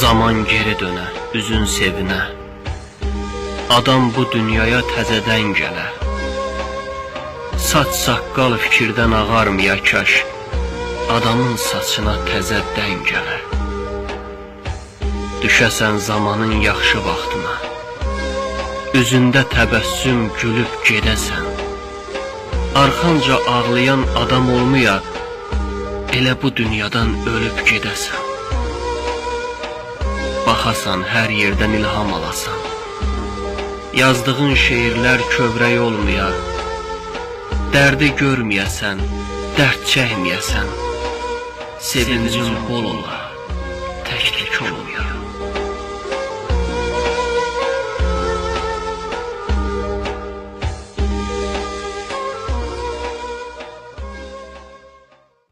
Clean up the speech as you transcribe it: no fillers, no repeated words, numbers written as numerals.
Zaman geri dönə, üzün sevinə. Adam bu dünyaya təzədən gələ. Saç saqqal fikirdən ağarmaya kaş, adamın saçına təzədən gələ. Düşəsən zamanın yaxşı vaxtına, üzündə təbəssüm gülüb gedəsən. Arxanca ağlayan adam olmaya, elə bu dünyadan ölüb gedəsən. Baxasan, hər yerdən ilham alasan. Yazdığın şeirlər kövrək olmaya, dərdi görməyəsən, dərd çəkməyəsən, sevincin bol ola.